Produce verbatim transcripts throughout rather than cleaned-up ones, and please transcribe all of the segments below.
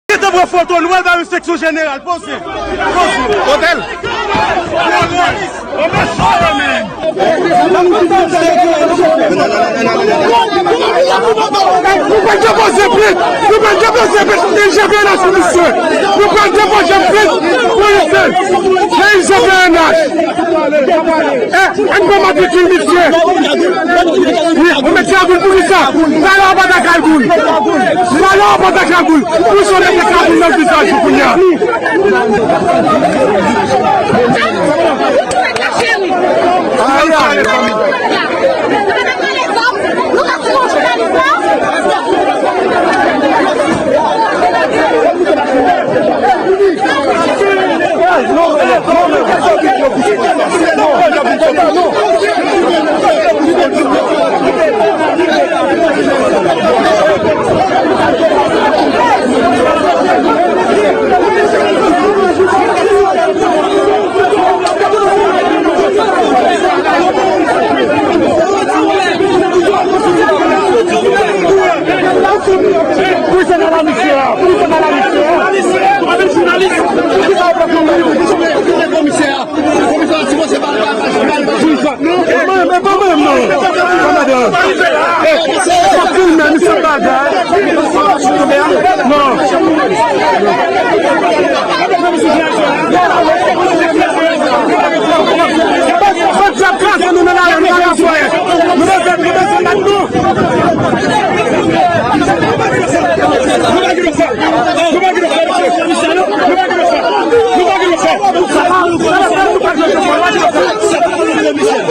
Gentan pran foto, nou pral ba yo enspeksyon jeneral. Poze. Poze. Otel. Nou pral depoze plent. Nou pral depoze plent. N J V N H pou misye. Nou pral depoze plent pou misye. N J V N H. Eh, ann pran matrikil misye. Wi, ou met kagoul pou kisa? Valè w pa ta kagoul. Valè w pa ta kagoul. Pou sa w mete kagoul nan vizaj ou kounye a. Ay, ay. Pou se nan la misye a, pou se nan la misye a. Jounalis, jounalis, komisè a. Komisè a, ti mwen se pa, pa, pa, pa, pa. Non, e pa menm, e pa menm, non. E pa madan. E, e pa filme, misye bagay. Non. Bat, bat, kraze nou nan lari, nou pa ka fè. Nou bezwen, nou bezwen bat nou.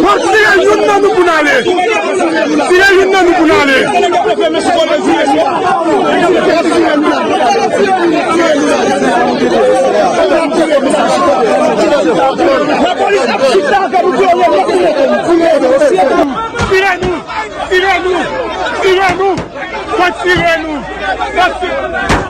Bon, tire youn nan nou pou n ale. Tire youn nan nou pou n ale. Tire nou! Tire nou! Tire nou! Fò tire nou! Fò tire nou!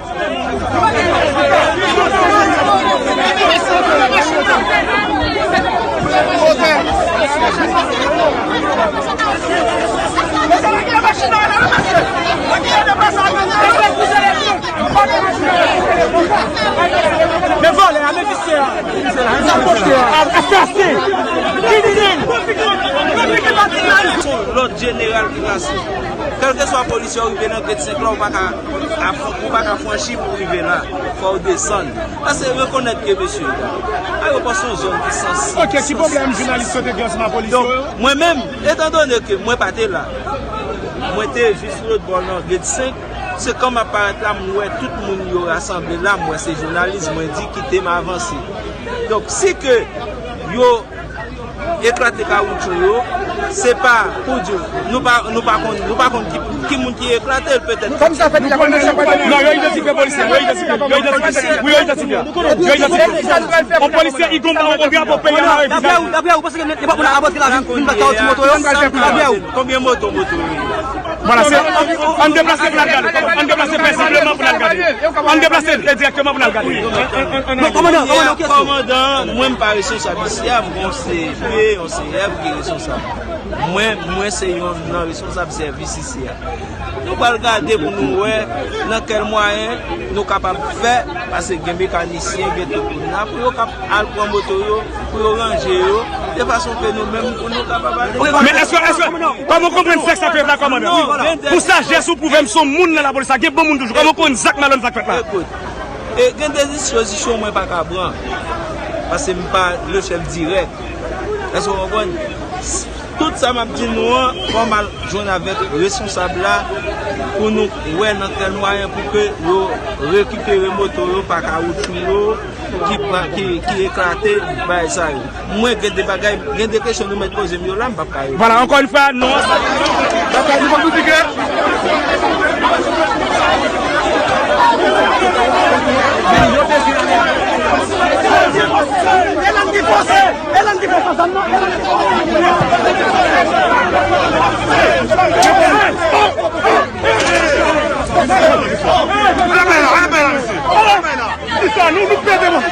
Men vòlè a, men visye a, men visye a, asasen, kriminèl. Lòd jeneral ki pase. Kèlkeswa polisye w rive nan Grade senk la, ou pa ka, ou pa ka franchi pou w rive la. Fò w desann. Paske rekonèt ke mesye, ayewopò se yon zòn ki sansib. Ok, ki pwoblèm jounalis yo te gen ansanm ak polisye yo? Donk, mwen menm, etandone ke mwen pa te la, mwen te jis lòt bò nan Grade senk, se kan m ap parèt la, m wè tout moun yo rasanble la, m wè se jounalis, mwen di kite m avanse. Donk, si ke yo eklate kawoutchou yo, se pa pou di nou pa, nou pa konn, nou pa konn ki, ki moun ki eklate l, petèt. Kòm sa fèt, nou konnen, non, yo idantifye polisye, yo idantifye, yo idantifye. Wi, yo idantifye. Yo idantifye. On polisye, i gon, on drapo peyi a. Daprè ou, daprè ou, panse ke nenpòt moun ap antre la vin, vin bat kawoutchou moto yo? Daprè ou? Konbyen moto, moto yo ye la? Vwala, se, ann deplase pou n al gade. Ann deplase pezibleman pou n al gade. Ann deplase dirèkteman pou n al gade. Non, kòmandan, kòmandan, yon kesyon. Kòmandan, mwen m pa responsab isi a, m gon C P, yon C F ki responsab. Mwen, mwen se yon nan responsab sèvis isi a. Nou pral gade pou nou wè nan kèl mwayen nou kapab fè, paske gen mekanisyen, gen tout moun la, pou yo kab al pran moto yo, pou yo ranje yo, de fason ke nou menm, pou nou kapab ale. Men èske, èske, kòman w konprann zak sa fèt la, kòmandan? Pou sajès ou pwouve m se yon moun nan lapolis la, gen bon moun toujou. Kòman w konprann zak malonèt sa k fèt la? Ekout, e gen de dispozisyon mwen pa ka pran, paske m pa le chèf dirèk. Èske w konprann? Tout sa m ap di nou an, fò m al jwenn avèk responsab la pou nou wè nan kèl mwayen pou ke yo rekipere moto yo, pa kawoutchou yo ki, ki, ki eklate, bagay sa yo. Mwen, gen de bagay, gen de kesyon nou mèt poze m yo la, m p ap ka reponn. Vwala, ankò yon fwa, non. Batay nou pou nou di ke Elan ki fòse! Elan ki fòse! Zam nan! Elan ki fòse! Kisa nou, nou pede mwen.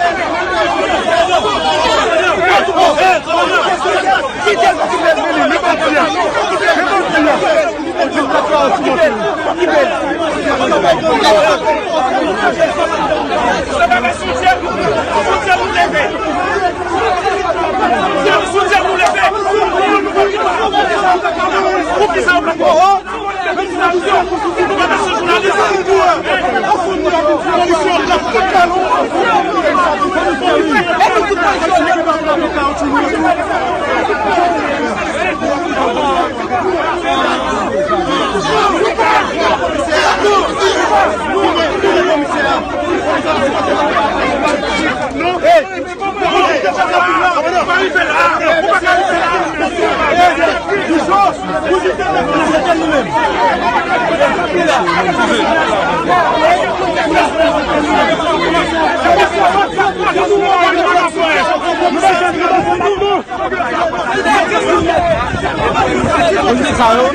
Kite l, kite l, men li, men bandi a. Men bandi a. Kite l, kite l. Komisè sa yo.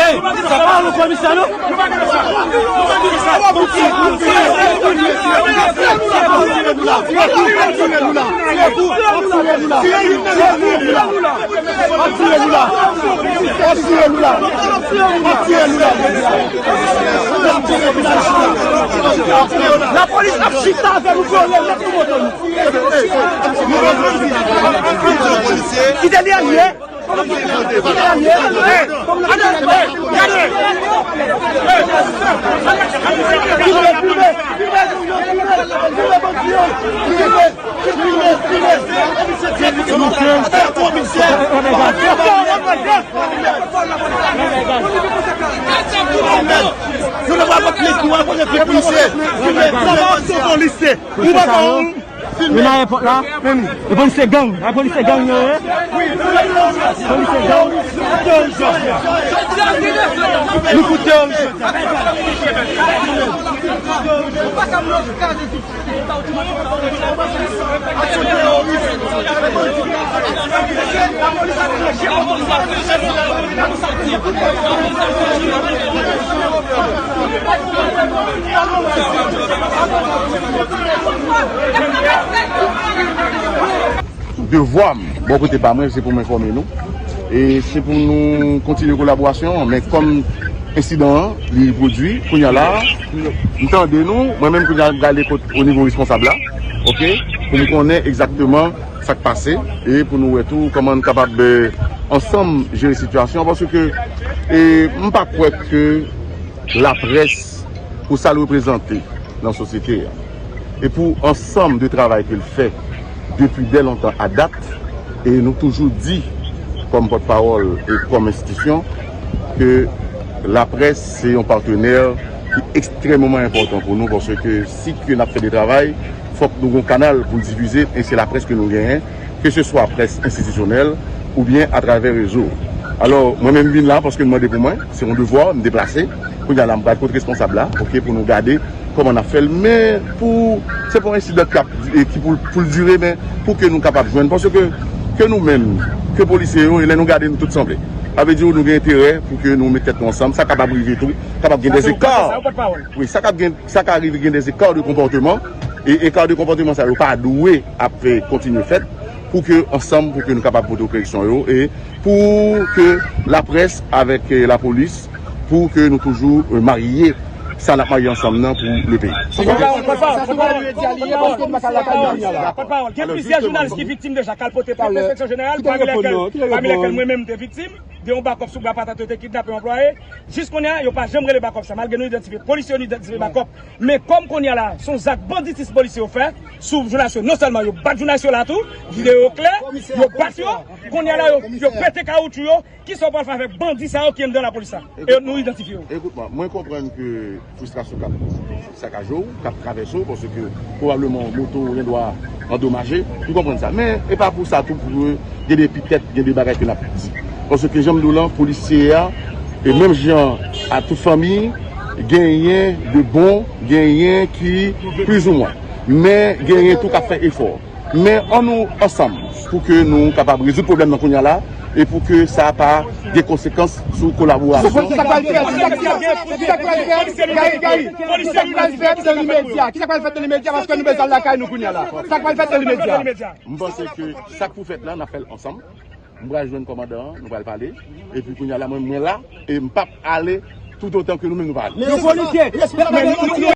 Ey, sa pa nou komisè, non? Lapolis ap chita avè nou, vòlè, mèt nou moto nou. Kite li ale. Ou pa ka Yo nan ayewopò la. E polis se gang. Lapolis se gang yo ye. Polis se gang. Nou koute yo. Devwa m, bò kote pa mwen, se pou m enfòme nou. E se pou nou kontinye kolaborasyon an. Men kòm ensidan an, li pwodui, kounye a la, m tande nou, mwen menm kounye a m prale kot o nivo responsab la, oke, pou m konnen egzakteman sa k pase, e pou nou wè tou kòman n kapab, eh, ansanm jere sitiyasyon an, paske, eh, m pa kwè ke laprès, pou sa l reprezante nan sosyete a, e pou ansanm de travay ke l fè depi dè lontan a dat, e nou toujou di, kòm pòtpawòl e kòm enstitisyon, ke laprès se yon patnè ki ekstrèmeman enpòtan pou nou, paske si ke n ap fè de travay, fòk nou gen yon kanal pou divize, e se laprès ke nou genyen, ke se swa près enstitisyonèl oubyen atravè rezo. Alò, mwen menm m vin la paske n mande pou mwen, se yon devwa, m deplase. Kounye a la, m pral kot responsab la, oke, pou nou gade kòman n ap fè l. Men pou, se pa yon ensidan k ap, e ki pou, pou l dire, men pou ke nou kapab jwenn. Paske ke nou menm, ke polisye yo, e lè nou gade nou tout sanble. Sa vle di nou gen enterè pou ke nou met tèt nou ansanm. Sa kapab rive tou, kapab gen dèzeka. Wi, sa kab gen, sa ka rive gen dèzeka de konpòteman. E eka de konpòteman sa yo pa dwe ap, eh, kontinye fèt pou ke ansanm, pou ke nou kapab pote koreksyon yo e pou ke laprès avèk, eh, lapolis, pou ke nou toujou, eh, marye sa n ap marye ansanm nan pou le peyi. Pòtpawòl, pòtpawòl, pòtpawòl, gen plizyè jounalis ki viktim deja, k al pote plent nan enspeksyon jeneral, pami lèkèl, pami lèkèl mwen menm m te viktim de yon bakòp sou bwa patat yo te kidnape yon anplwaye. Jis kounye a, yo pa janm rele bakòp sa, malgre nou idantifye polisye, nou idantifye bakòp. Men kòm kounye a la, se yon zak banditis polisye yo fè sou jounalis yo. Non sèlman yo bat jounalis yo la tou, videyo yo klè, yo bat yo, kounye a la, yo, yo pete kawoutchou yo. Kisa w pral fè avèk bandi sa yo ki anndan lapolis la? E nou idantifye yo. Ekout mwen, mwen konprann ke fristrasyon k ap sakaje w, k ap travèse w, paske pwobableman moto w gendwa andomaje. M konprann sa. Men e pa pou sa tou pou gen de epitèt, gen de bagay ke n ap di. Paske jan m di w lan, polisye a, e menm jan a tout fanmi, genyen de bon, genyen ki plizoumwen. Men genyen tou k ap fè efò. Men ann nou ansanm pou ke nou kapab rezoud pwoblèm nan kounye a la e pou ke sa pa gen konsekans sou kolaborasyon. Sa k pral fèt? Sa k pral fèt? Sa k pral fèt? Gary, Gary, sa k pral fèt nan limedya? Kisa k pral fèt nan limedya? Paske nou bezwen al lakay nou kounye a la. Sa k pral fèt nan limedya? M panse ke sa k pou fèt la, n ap fè l ansanm. M pral jwenn kòmandan an, nou pral pale. Epi kounye a la, mwen, mwen la, e m p ap ale toutotan ke nou menm nou pa ale. Men respè, respè, men nou, nou, nou,